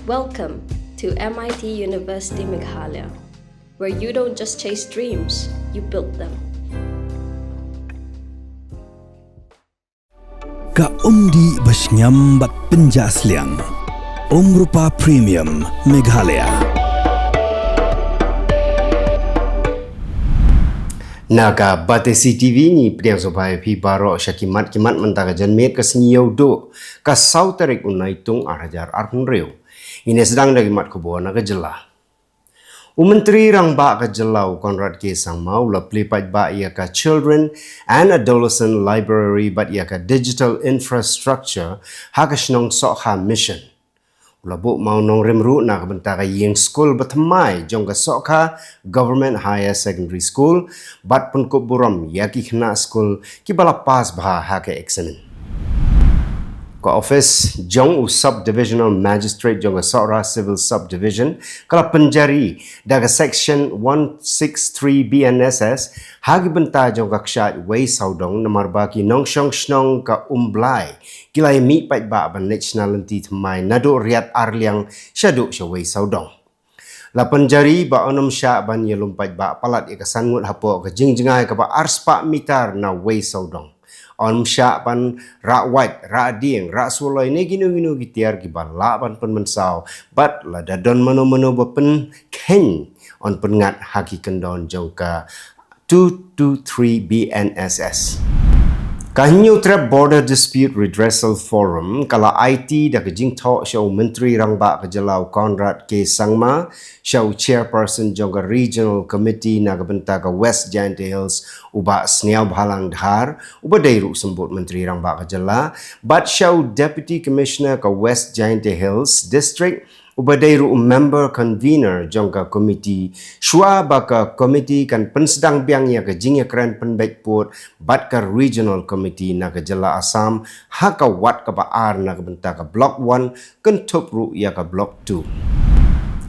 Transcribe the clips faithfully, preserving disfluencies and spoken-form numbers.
Welcome to M I T University Meghalaya, where you don't just chase dreams, you build them. Ka umdih ba shngiam bad pynjah sliang. Umrupa Premium Meghalaya. Na ka Batesi T V ngi pdiang sngewbha ïa phi baroh sha ki mat ki mat mynta ka janmiet ka sngi Ïewduh ka saw tarik u Naitung ar hajar arphew hynriew. Ngin ïa sdang da ki mat khubor na ka jylla. U Myntri Rangbah ka jylla u Conrad K Sangma u la plie paidbah ïa ka Children and Adolescent Library bad ïa ka Digital Infrastructure ha ka shnong Sohkha Mission. U la buh mawnongrim ruh na ka bynta ka ïing skul ba thymmai jong ka Sohkha Government Higher Secondary School bad pynkup burom ïa ki khynnah skul kiba la pass bha ha ka eksamin. Ka ophis jong u Sub Divisional Magistrate jong ka Sohra Civil Subdivision ka la pynjari da ka Section one six three B N S S ha ki bynta jong ka kshaid wei sawdong namar ba ki nongshong shnong ka Umblai ki la ïa mih paidbah ban leit shna lynti thymmai naduh Riat Arliang shaduh sha wei sawdong. La pynjari ba yn ym shah ban ïalum paidbah palat ïa ka san ngut hapoh ka jingjngai kaba arspah mitar na wei sawdong. Yn ym shah ban rah wait, rah dieng, rah suloi ne kino kino ki tiar kiba lah ban pynmynsaw bad lada don mano mano ba pynkheiñ yn pynngat ha ki kyndon jong ka two two three B N S S. Ka Hynñiewtrep Border Dispute Redressal Forum ka la aiti da ka jingthoh sha u Myntri Rangbah ka jylla u Conrad K Sangma, sha u Chairperson jong ka Regional Committee na ka bynta ka West Jaintia Hills u Bah Sniawbhalang Dhar uba dei ruh symbud Myntri Rangbah ka jylla, bad sha u Deputy Commissioner ka West Jaintia Hills District uba dei ruh u member convener jong ka komiti, shuwa ba ka komiti kan pynsdang biang ïa ka jingïakren pynbeit pud bad ka regional committee na ka jylla Assam ha ka wat kaba ar na ka bynta ka block one kynthup ruh ïa ka block two.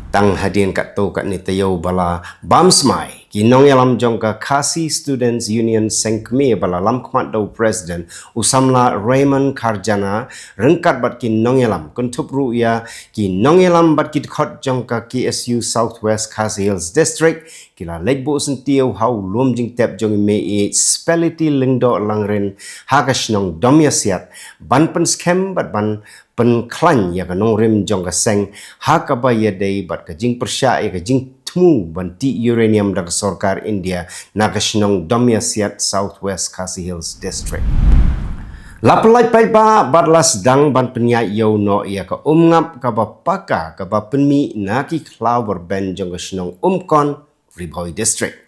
Tang hadien katto katne taïew ba la bam smai, ki nongïalam jong ka Khasi Students Union Seng Kmie ba la lam khmat da u president u samla Raymond Kharjana ryngkat bad ki nongïalam kynthup ruh ïa ki nongïalam bad ki dkhot jong ka K S U South West Khasi Hills District ki la leit buh syntiew ha u lum jingtep jong i Mei Spelity Lyngdoh Langrin ha ka shnong Domiasiat ban pynskhem bad ban pynkhlaiñ ïa ka nongrim jong ka seng ha kaba ïadei bad ka jingpyrshah ïa ka jingthmu ban tih uranium da ka sorkar India na ka shnong Domiasiat, South West Khasi Hills District. La pynlait paidbah bad la sdang ban pynïaid ïew noh ïa ka umngap kaba paka kaba pynmih na ki khlaw ba rben jong ka shnong Umkon, Ri Bhoi District.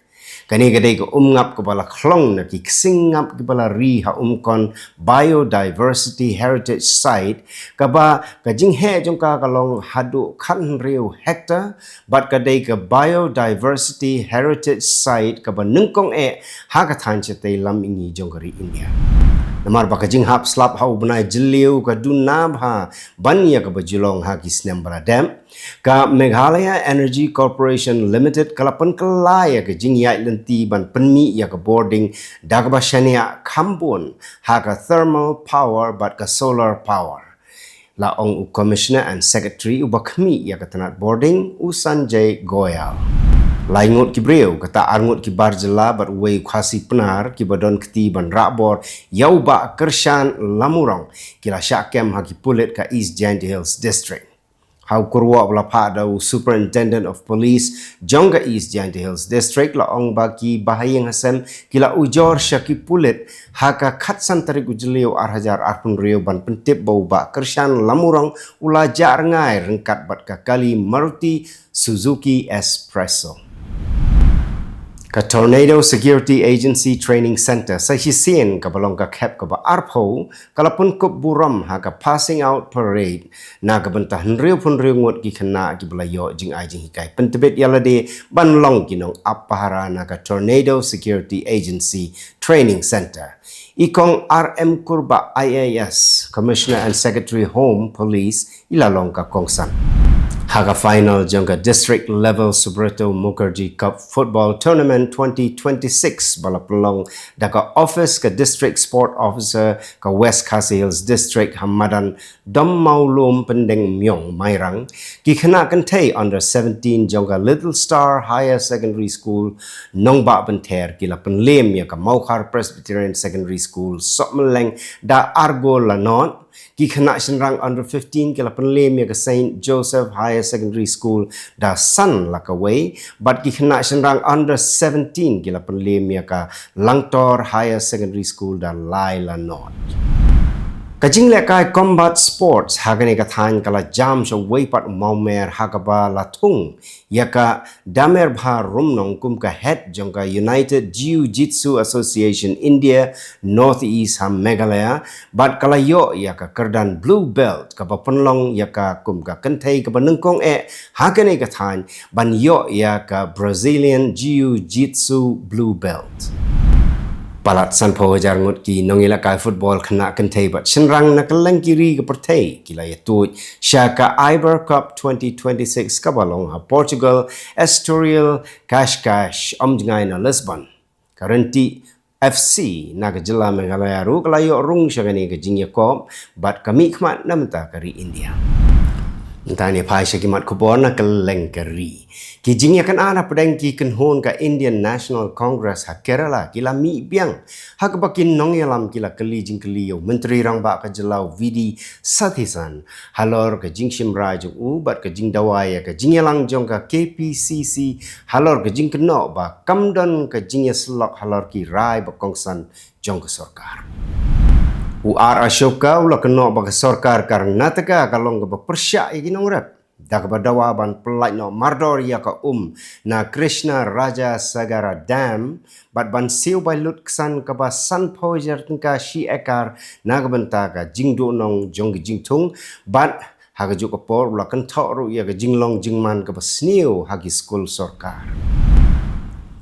Kane ka dei ka umngap kaba la khlong na ki ksing ngap kiba la ri ha Umkon Biodiversity Heritage Site, kaba ka jingheh jong ka ka long haduh khathynriew hektar bad ka dei ka Biodiversity Heritage Site kaba nyngkong eh ha ka thaiñ shatei lam mihngi jong ka ri India. Namar ba ka jinghap slap ha u bnai Jylliew ka duna bha ban ïa kaba ju long ha ki snem ba la dep, ka Meghalaya Energy Corporation Limited ka la pynkylla ïa ka jingïaid lynti ban pynmih ïa ka bording da kaba shaniah kham bun ha ka thermal power bad ka solar power, la ong u Commissioner and Secretary uba khmih ïa ka tnat bording, u Sanjay Goyal. Lai ngut ki briew, kata ar ngut ki bar jylla bad uwei u Khasi Pnar kiba don kti ban rah bor ïa u Bah Kyrshan Lamurong, ki la shah kem ha ki pulit ka East Jaintia Hills District. Ha u kyrwoh ba la phah da u Superintendent of Police jong ka East Jaintia Hills District, la ong ba ki bahaïing hasem ki la ujor sha ki pulit ha ka khatsan tarik u Jylliew ar hajar arphew hynriew ban pyntip ba u Bah Kyrshan Lamurong u la jah rngai ryngkat bad ka kali Maruti Suzuki Espresso. Ka Tornado Security Agency Training Center sa shisien kaba long ka khep kaba arphew ka la pynkup burom ha ka passing out parade na ka bynta hynriew phew hynriew ngut ki khynnah kiba la ïoh jingai jinghikai pyntbit ïa lade ban long ki nongap pahara na ka Tornado Security Agency Training Center. I Kong R M Kurbah I A S, Commissioner and Secretary Home Police, i la long ka kongsan. Ha ka final jong ka District Level Subroto Mukherjee Cup Football Tournament twenty twenty-six ba la pynlong da ka office ka District Sport Officer ka West Khasi Hills District ha madan Dom Mawlum Pyndengmyong Mairang, ki khynnah kynthei under seventeen jong ka Little Star Higher Secondary School Nongbah Pynther ki la pynlem ïa ka Mawkhar Presbyterian Secondary School Sohmylleng da ar gol la nod. Ki khynnah shynrang under fifteen ki la pynlem ïa ka Saint Joseph Higher Secondary School da san la kawei, bad ki khynnah shynrang under seventeen ki la pynlem ïa ka Langtor Higher Secondary School da lai la nod. Ka jinglehkai combat sports ha kane ka thaiñ ka la jam shawei pat u mawmer ha kaba la thung ïa ka Damerbha Rumnong kum ka head jong ka United Jiu Jitsu Association India North East ha Meghalaya, bad ka la ïoh ïa ka kyrdan Blue Belt kaba pynlong ïa ka kum ka kynthei kaba nyngkong eh ha kane ka thaiñ ban ïoh ïa ka Brazilian Jiu Jitsu Blue Belt. Palat sanphew hajar ngut ki nongïalehkai football khynnah kynthei bad shynrang na kylleng ki ri ka pyrthei ki la ïatuid sha ka Iber Cup twenty twenty-six kaba long ha Portugal, Estoril, Cascais, ym-jngai na Lisbon. Ka Ryntih F C na ka jylla Meghalaya ruh ka la ïoh rung sha kane ka jingïakop bad ka mihkhmat na bynta ka ri India. Mynta ngin phai sha ki mat khubor na kylleng ka ri. Ki jingïakynad hapdeng ki kynhun ka Indian National Congress ha Kerala ki la mih biang, ha kaba ki nongïalam ki la kylli jingkylli ïa u Myntri Rangbah ka jylla u V D Satisan halor ka jingshim rai jong u bad ka jingdawa ïa ka jingïalang jong ka K P C C halor ka jingkynnoh ba kam don ka jingïasyllok halor ki rai ba kongsan jong ka sorkar. U R Ashoka u la kynnoh ba ka sorkar Karnataka ka long kaba pyrshah ïa ki nongrep da kaba dawa ban pyllait noh mardor ïa ka um na Krishna Raja Sagara Dam bad ban siew bai lut ksan kaba sanphew hajar tyngka shi ekar na ka bynta ka jingduhnong jong ka jingthung, bad ha kajuh ka por u la kynthoh ruh ïa ka jinglong jingman kaba sniew ha ki skul sorkar.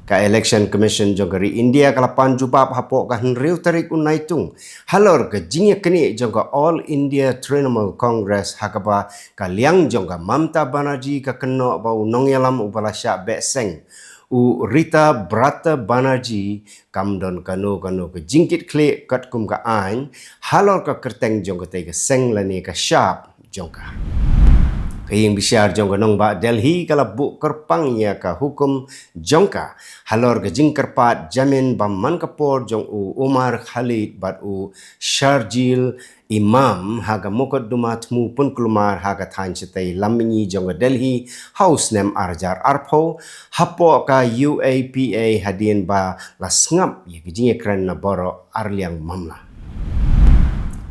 Ka Election Commission jong ka ri India ka la pan jubab hapoh ka hynriew tarik u Naitung halor ka jingïaknieh jong ka All India Trinamool Congress ha kaba ka liang jong ka Mamata Banerjee ka kynnoh ba u nongïalam uba la shah beh seng u Rita Brata Banerjee kam don kano kano ka jingkitkhlieh katkum ka aiñ halor ka kyrteng jong katei ka seng lane ka shap jong ka. Ka ïing bishar jong ka nongbah Delhi ka la buh kyrpang ïa ka hukum jong ka halor ka jingkyrpad jamin ba man ka por jong u Umar Khalid bad u Sharjeel Imam ha ka mukotduma thmu pynkulmar ha ka thaiñ shatei lam mihngi jong ka Delhi ha u snem ar hajar arphew hapoh ka U A P A hadien ba la sngap ïa ka jingïakren na baroh arliang mamla.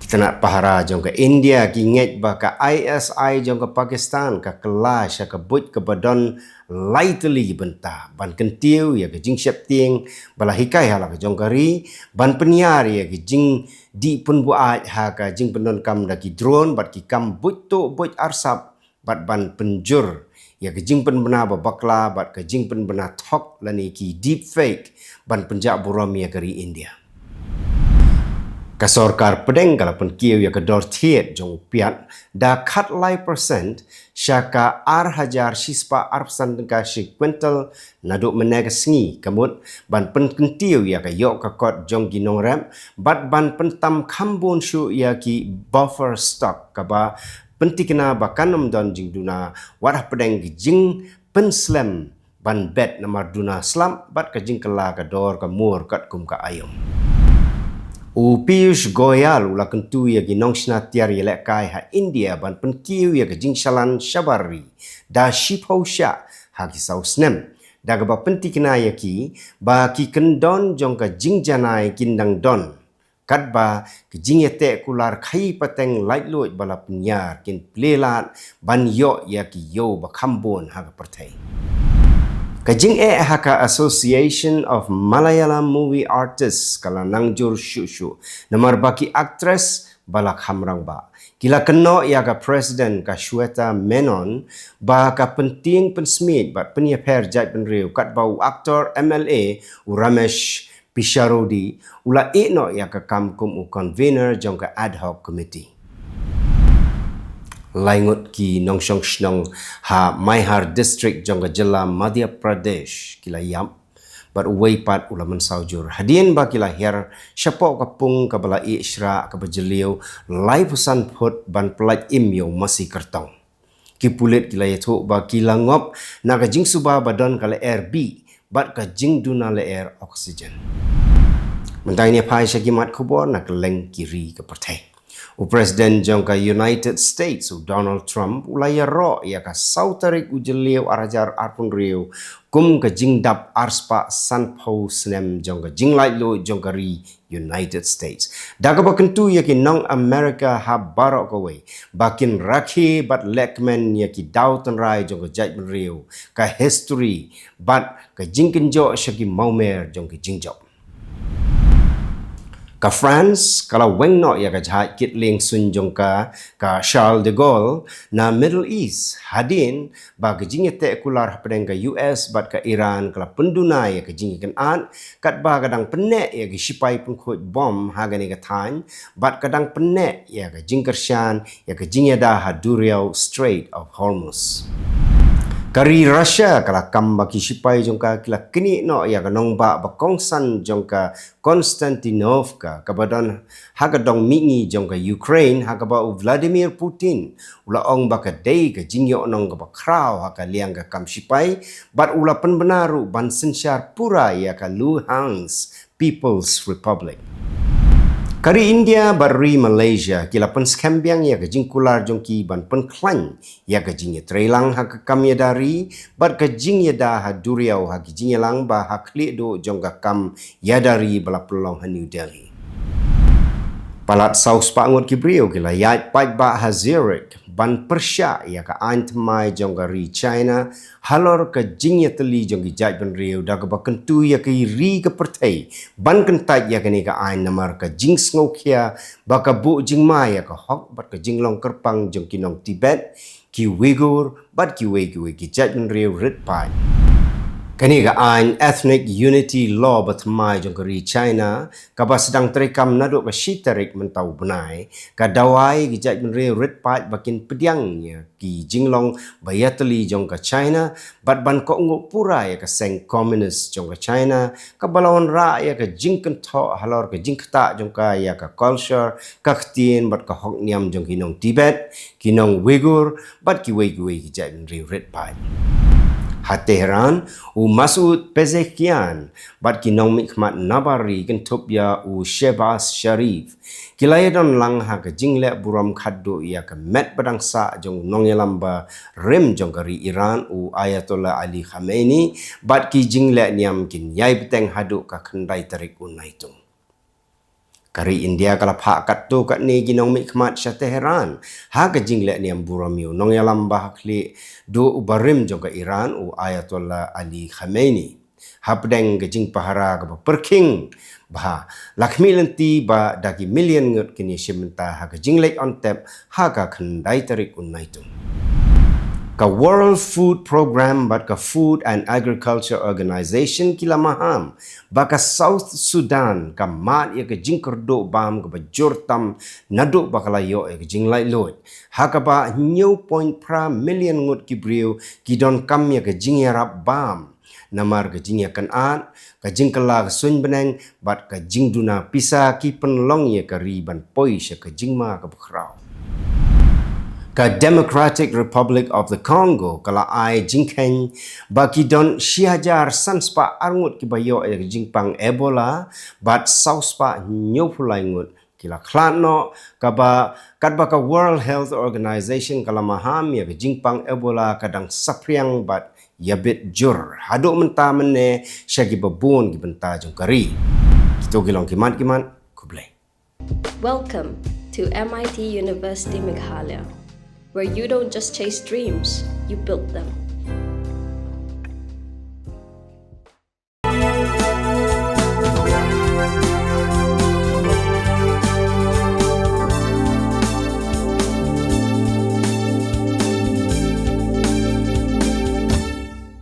Ki tnat pahara jong ka India ki ngeit ba ka I S I jong ka Pakistan ka kylla sha ka buit kaba don lai tylli bynta ban kyntiew ïa ka jingsheptieng ba la hikai ha la ka jong ka ri, ban pynïar ïa ka jingdih pynbuaid ha ka jingpyndonkam da ki drone bad ki kam buit tuh buit arsap, bad ban pynjur ïa ka jingpynbna ba bakla bad ka jingpynbna thok lane ki deepfake ban pynjah burom ïa ka ri India. Ka sorkar pdeng ka la pynkiew ïa ka dor thied jong u piat da khatlai percent sha ka ar hajar shispah arphew san tyngka shi kwintal naduh mynne ka sngi, ka mut ban pynkyntiew ïa ka ïoh ka kot jong ki nongrep bad ban pyntam kham bun shuh ïa ki buffer stock kaba pyntikna ba kan ym don jingduna wat hapdeng ki jingpynslem ban bet namar duna slap bad ka jingkylla ka dor ka mur katkum ka aïom. U Piyush Goyal u la kyntu ïa ki nongshna tiar ïalehkai ha India ban pynkiew ïa ka jingshalan shabar ri da shiphew shah ha ki saw snem, da kaba pyntikna ïa ki ba ki kyndon jong ka jingjanai kin dang don, katba ka jingïateh kular khaïi pateng laitluid ba la pynïar kin plie lad ban ïoh ïa ki ïew ba kham bun ha ka pyrthei. Ka jingeh ha ka Association of Malayalam Movie Artists ka la nang jur shuh shuh namar ba ki actress ba la kham rangbah ki la kynnoh ïa ka president ka Shweta Menon ba ka pyntieng pynsmiej bad pynïapher jaitbynriew katba u actor M L A u Ramesh Picharudi u la ïeh noh ïa ka kam kum u convener jong ka ad hoc committee. Lai ngut ki nongshong shnong ha Maihar District jong ka jylla Madhya Pradesh ki la ïap, bad uwei pat u la mynsaw jur hadien ba ki la hiar shapoh ka pung kaba la ïeh shrah kaba jylliew laiphew san phut ban pyllait im ïa u masi kyrtong. Ki pulit ki la ïathuh ba ki la ngop na ka jingsuba ba don ka lyer bih bad ka jingduna lyer oxygen. Mynta ngin ïa phai sha ki mat khubor na kylleng ki ri ka pyrthei. U President jong ka United States, u Donald Trump, u la ïaroh ïa ka saw tarik u Jylliew ar hajar arphew hynriew kum ka jingdap arspah sanphew snem jong ka jinglaitluid jong ka ri United States, da kaba kyntu ïa ki nong America ha baroh kawei ba kin rakhe bad lehkmen ïa ki daw tynrai jong ka jaitbynriew, ka history bad ka jingkynjoh sha ki mawmer jong ki jingjop. Ka France ka la weng noh ïa ka jahaj kit lieng suiñ jong ka, ka Charles de Gaulle, na Middle East, hadien ba ka jingïateh kular hapdeng ka U S bad ka Iran ka la pynduna ïa ka jingïakynad, katba ka dang pynneh ïa ki shipai pynkhuid bom ha kane ka thaiñ, bad ka dang pynneh ïa ka jingkyrshan ïa ka jingïada ha duriaw Strait of Hormuz. Ka ri Russia ka la kam ba ki shipai jong ka ki la knieh noh ïa ka nongbah ba kongsan jong ka Konstantinovka, kaba don ha ka dong mihngi jong ka Ukraine, ha kaba u Vladimir Putin u la ong ba ka dei ka jingïohnong kaba khraw ha ka liang ka kam shipai, bad u la pynbna ruh ban synshar pura ïa ka Luhansk People's Republic. Ka ri India bad ri Malaysia ki la pynskhem biang ïa ka jingkular jong ki ban pynkhlaiñ ïa ka jingïatreilang ha ka kam ïada ri bad ka jingïada ha duriaw ha ki jingïalang ba ha khlieh duh jong ka kam ïada ri ba la pynlong ha New Delhi. Palat saw spah ngut ki briew ki la ïaid paidbah ha Zurich ban pyrshah ïa ka aiñ thymmai jong ka ri China halor ka jingïatylli jong ki jaitbynriew, da kaba kyntu ïa ka ri ka pyrthei ban kyntait ïa kane ka aiñ namar ka jingsngewkhia ba ka buh jingma ïa ka hok bad ka jinglong kyrpang jong ki nong Tibet, ki Uyghur bad kiwei kiwei ki jaitbynriew rit paid. Kane ka aiñ Ethnic Unity Law ba thymmai jong ka ri China, kaba sdang treikam naduh ka shi tarik mynta u bnai, ka dawa ïa ki jaitbynriew rit paid ba kin pdiang ïa ki jinglong ba ïatylli jong ka China bad ban kohnguh pura ïa ka seng komunis jong ka China, kaba la wanrah ïa ka jingkynthoh halor ka jingktah jong ka ïa ka culture, ka ktien bad ka hok niam jong ki nong Tibet, ki nong Uyghur bad kiwei kiwei ki jaitbynriew rit paid. Ha Tehran, u Masoud Pezeshkian bad ki nongmihkhmat nabar ri kynthup ïa u Shehbaz Sharif ki la ïadon lang ha ka jingleh burom khadduh ïa ka met ba dang sah jong u nongïalam barim jong ka ri Iran, u Ayatollah Ali Khamenei, bad ki jingleh niam kin ïai bteng haduh ka khyndai tarik u Naitung. Ka ri India ka la phah katto katne ki nongmihkhmat sha Tehran ha ka jingleh niam burom ïa u nongïalam ba ha khlieh duh u barim jong ka Iran, u Ayatollah Ali Khamenei, hapdeng ka jingpahara kaba pyrkhing bha. La khmih lynti ba da ki million ngut kin ïashim bynta ha ka jingleit on tep ha ka khyndai tarik u Naitung. Ka World Food Programme bad ka Food and Agriculture Organization ki la maham ba ka South Sudan ka mad ïa ka jingkyrduh bam kaba jur tam naduh ba ka la ïoh ïa ka jinglaitluid, ha kaba hynñiew point phra million ngut ki briew ki donkam ïa ka jingïarap bam namar ka jingïakynad, ka jingkylla ka suiñ bneng bad ka jingduna pisa ki pynlong ïa ka ri ban poi sha ka jingma kaba khraw. Ka Democratic Republic of the Congo ka la ai jingkheiñ ba ki don shi hajar san spah ar ngut kiba ïoh ïa ka jingpang Ebola bad saw spah hynñiew phew lai ngut ki la khlad noh, kaba katba ka World Health Organization ka la maham ïa ka jingpang Ebola ka dang saphriang bad ïabit jur. Haduh mynta mynne sha kiba bun ki bynta jong ka ri. Kito ki long ki mat ki mat, khublei. Welcome to M I T University Meghalaya, where you don't just chase dreams, you build them.